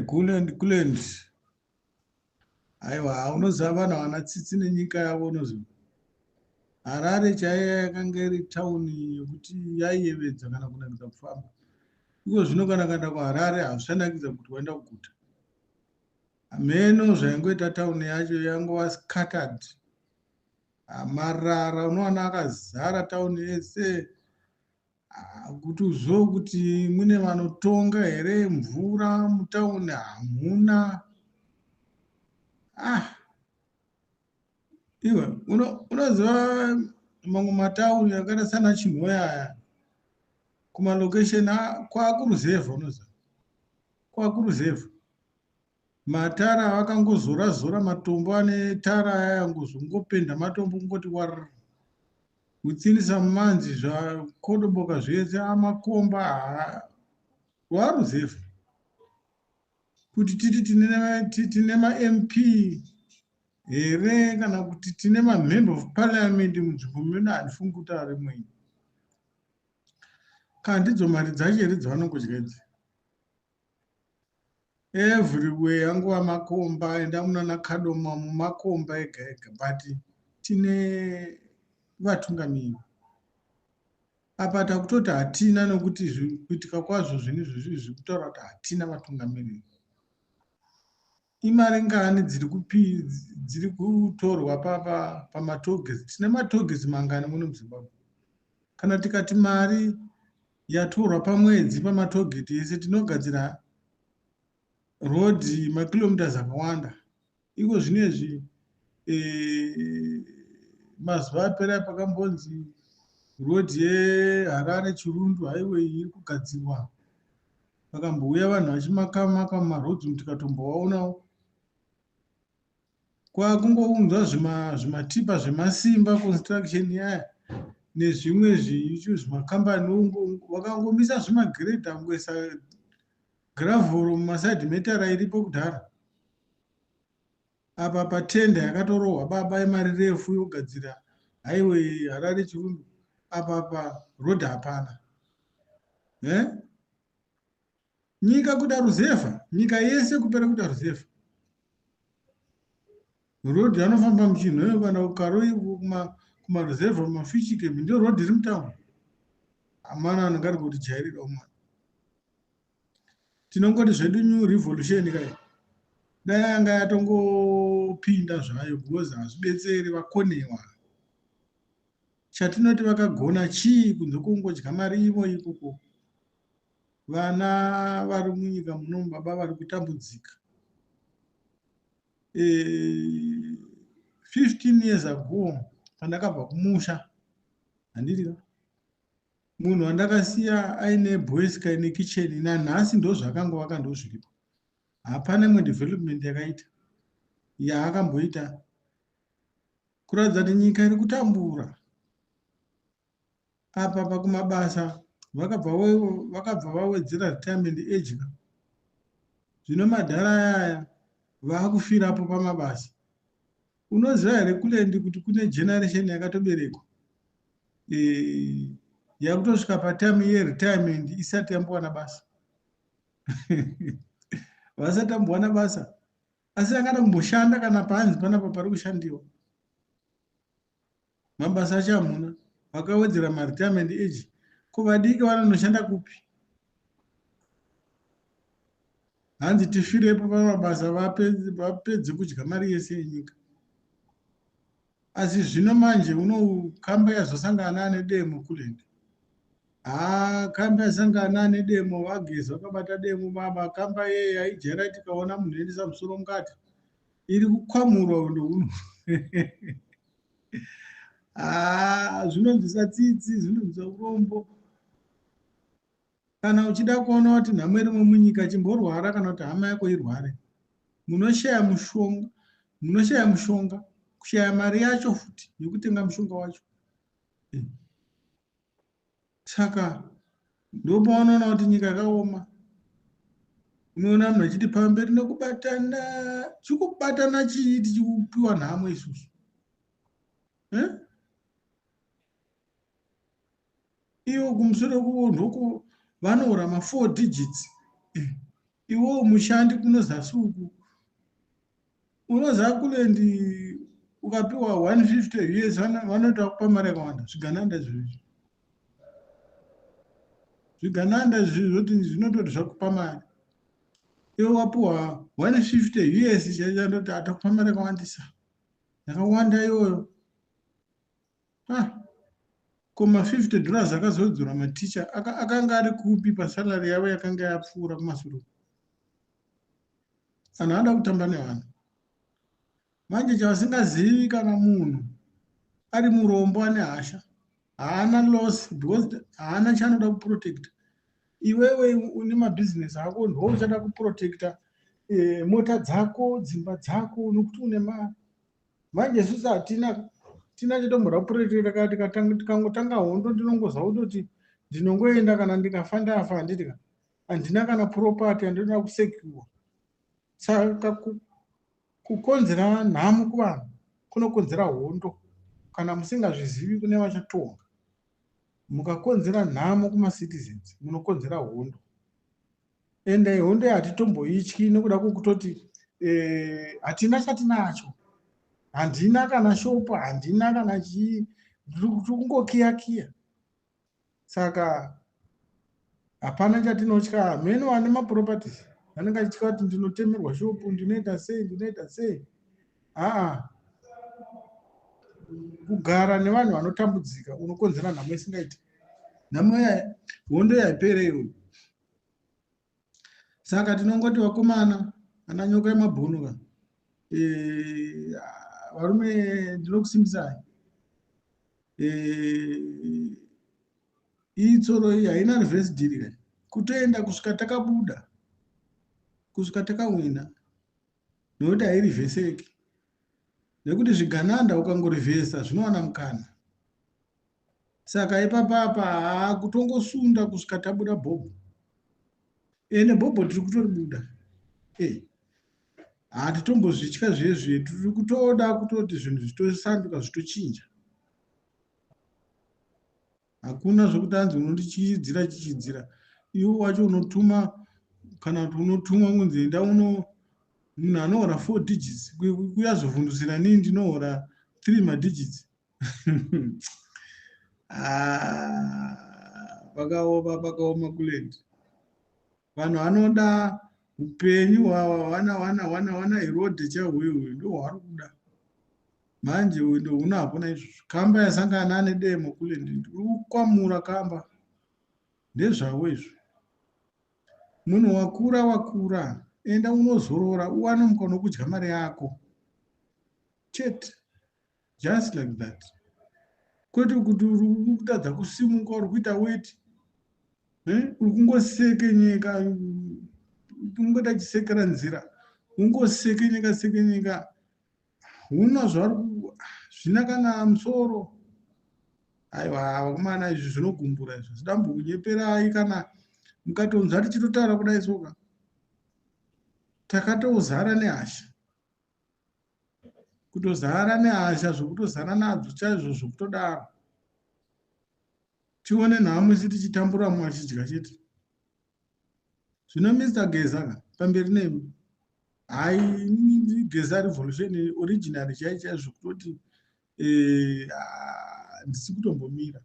Kulend Kulend. Aiwa, unoziva vanhu havana tsitsi nenyika yavo unoziva. Harare chaiyo yakanga iri tauni yekuti yaiyevedza kana kunakidza kufamba. Iko zvino kana kuenda kuHarare hazvichanakidza kuti waenda kuguta. Hameno zvaingoita tauni yacho yangova scattered. Marara unowana akazara tauni yese. Kuti uzive kuti mune vanotonga here, mvura mutauni hamuna. Ah, iwe unoziva mamwe matauni akaita sana Chinhoyi aya, kumalokesheni kwakuruzevha, unoziva kwakuruzevha. Matara vakangozora zora matombo ane tara aya, ngozongopenda matombo kungoti warr. Kutsinisa mumanzi zvakodoboka zvese amakomba rwaruzevha. Kuti titi tine maMP here kana kuti tine mamember of parliament munzvimbo medu, handifungi kuti arimwenyu. Kana ndidzo mari dzacho here dzavanongodya idzi? Everywhere yangova makomba, enda munana Kadoma mumakomba ega ega, but tine vatungamiri. Apa takutoti hatina, nokuti kuitika kwazvo zvinhu izvozvi zviri kutaura kuti hatina vatungamiriri. Imari ngani dziri kutorwa pamatollgates? Tine matollgates mangani muno muZimbabwe? Kana tikati mari yatorwa pamwedzi pamatollgate ese, tinogadzira rodhi makilometers akawanda. Iko zvinezvi mazuva apera pakambonzi rodhi yeHarare Chirundu highway iri kugadzirwa, pakambouya vanhu vachimakamaka mumarodhi umu, tikatombovaonawo. Kwakungounzwa zvimatipa zvemasimba construction yaya nezvimwe zvimakambani, vakangomisa zvimagiredha kungoisa gravhoro mumasaidhi metara iripo kudhara. Apa patenda yakatorohwa baba yemari refu yogadzira highway Harare Chirundu, apa parodhi hapana. Nyika kuita ruzevha, nyika yese kupera kuita ruzevha. Rodhi anofamba muChinhoyi kana kuKaroi kumaruzevha mumafish camp, ndio rodhi iri mutauni. Hamana anenge ari kutijairira umwana. Tinongoti zvedu new revolution kai dai yanga yatongopinda zvayo, because hazvibetseri vakonewa. Chatinoti vakagona chii kunze kungodya mari ivo ikoko? Vana vari munyika munomu baba vari kutambudzika. 15 years ago pandakabva kumusha, handiti, munhu wandakasiya aine boyska ine kitchen, nanhasi ndo zvakangovaka, ndo zviripo. Hapana imwe development yakaita yaakamboita, kuratidza kuti nyika iri kutambura. Apa pakumabasa vakabva vawedzera retirement age. Zvino madhara ayaya vaakufirapo pamabasa. Unoziva here Kulendi kuti kune generation yakatoberekwa yakutosvika patime yeretirement isati yambowana basa? Vasati ambowana basa, asi akada kumboshanda kana panzi panapa pari kushandiwa, mabasa acho hamuna. Vakawedzera maretirement age, ko vadiki vanonoshanda kupi? Hanzi tifirepo pamabasa, vapedze kudya mari yese yenyika. Asi zvino manje uno kamba yazosangana nedemo Kulendi. Haa, kamba yasangana nedemo, vageza vakabata demo baba. Kamba yeye yaijera, tikaona munhu oendesa musoro mukati, iri kukwamurwa undo uno. Haa, zvinonzwisa tsitsi, zvinonzwisa urombo. Kana uchida kuona kuti nhamo irimo munyika, chimborwara kana kuti hama yako irware. Munoshaya mushonga, munoshaya mushonga, kushaya mari yacho futi yekutenga mushonga wacho. Saka ndopaunoona kuti nyika yakaoma. Unoona munhu achiti pamberi nekubatana. Chikubatana chii tichikupiwa nhamo isusu? Ivo kumusoro ndoko vanoora ma4 digits. Iwewo mushandi kunozasi uku, unoziva kulendi ukapiwa 150 US vanoita kupa mari yakawanda. Zvigananda izvozvi, zvigananda zvoti zvinototi zvakupa mari. Iwe wapiwa 150 US chaichandoti atakupa mari yakawandisa, yakawanda iyoyo. Ah, ko ma$50 akazodzora maticha akanga ari kupi pasalary yavo yakanga yapfuura kumasuru? Vanhu vanoda kutamba nevanhu. Manje chavasingazivi, kana munhu ari murombo ane hasha, haana loss because haana chaanoda kuprotecta. Iwewe une mabhizinesi ako, ndo uchada kuprotecta mota dzako, dzimba dzako, nokuti une mari. Manje isusu hatina tina chitomboda kuprotecta. Tikangotanga hondo, ndinongozva kutoti ndinongoenda, kana ndikafa ndafa, handiti ka? Handina kana property yandinoda kusecure. Saka kukonzera nhamo kuvanhu kunokonzera hondo. Kana musingazvizivi, kune vachatonga, mukakonzera nhamo kumacitizens munokonzera hondo. Ende hondo hatitomboityi nekuda kwekutoti hatina chatinacho. Handina kana shopu, handina kana chii, tiri kungokiya kiya. Saka hapana chatinotya. Hameno vane maproperties vanenge achitya kuti ndinotemerwa shopu, ndinoita sei, ndinoita sei. Aa, kugara nevanhu vanotambudzika unokonzera nhamo isingaiti. Nhamo, hondo yaipere iyoyo. Saka tinongoti vakomana, ana nyoka yemabhunu ka, varume, ndinokusimbisai. Iyi tsoro iyi haina reverse deal ka, kutoenda kusvika takabuda, kusvika takawina, nekuti hairivheseki, nekuti zvigananda ukangorivhesa zvinowana mukana. Saka ipapapa haa, kutongosunda kusvika tabuda bhobho. Ende bhobho tiri kutoribuda. Hatitombozvitya zvezve. Tiri kutoda kutoti zvinhu zvitosanduka, zvitochinja. Hakuna zvokuti anzi unondichichidzira chichidzira. Iwe wacho unotuma, kana kuti unotumwa kunzi enda uno munhu anohora four digits kuyazovhundusira nii ndinohora three madigits. Ah, pakaoma, pakaoma kulendi. Vanhu vanoda upenyu hwana hwana hwana hwana Herodhe chahwewe, ndo hwari kuda manje. Ndo huno hakuna izvozvo. Kamba yasangana nedemo kulendi, uri kukwamura kamba, ndezvavo izvo. Munhu wakura, wakura, enda unozorora, uwane mukana wokudya mari yako chete, just like that, kwete kuti uri kutadza kusimuka, uri kuita weti, uri kungosekenyeka, ungoita chisekera nzira, ungosekenyeka sekenyeka, huna zvari zvina kana musoro. Aiwa vakomana, izvi zvinogumbura izvi, zvidambokunyeperai. Kana mukatonzwa tichitotaura kudai soka, takatozara nehasha, kutozara nehasha, zvokutozara nadzo chaizvo, zvokutodaro. Tione nhamo isi tichitambura, mumwe achidya chete. Zvino Mr Geza ka, pamberi nemi. Hai, Geza revolution original chai chaizvo, kutoti handisi kutombomira.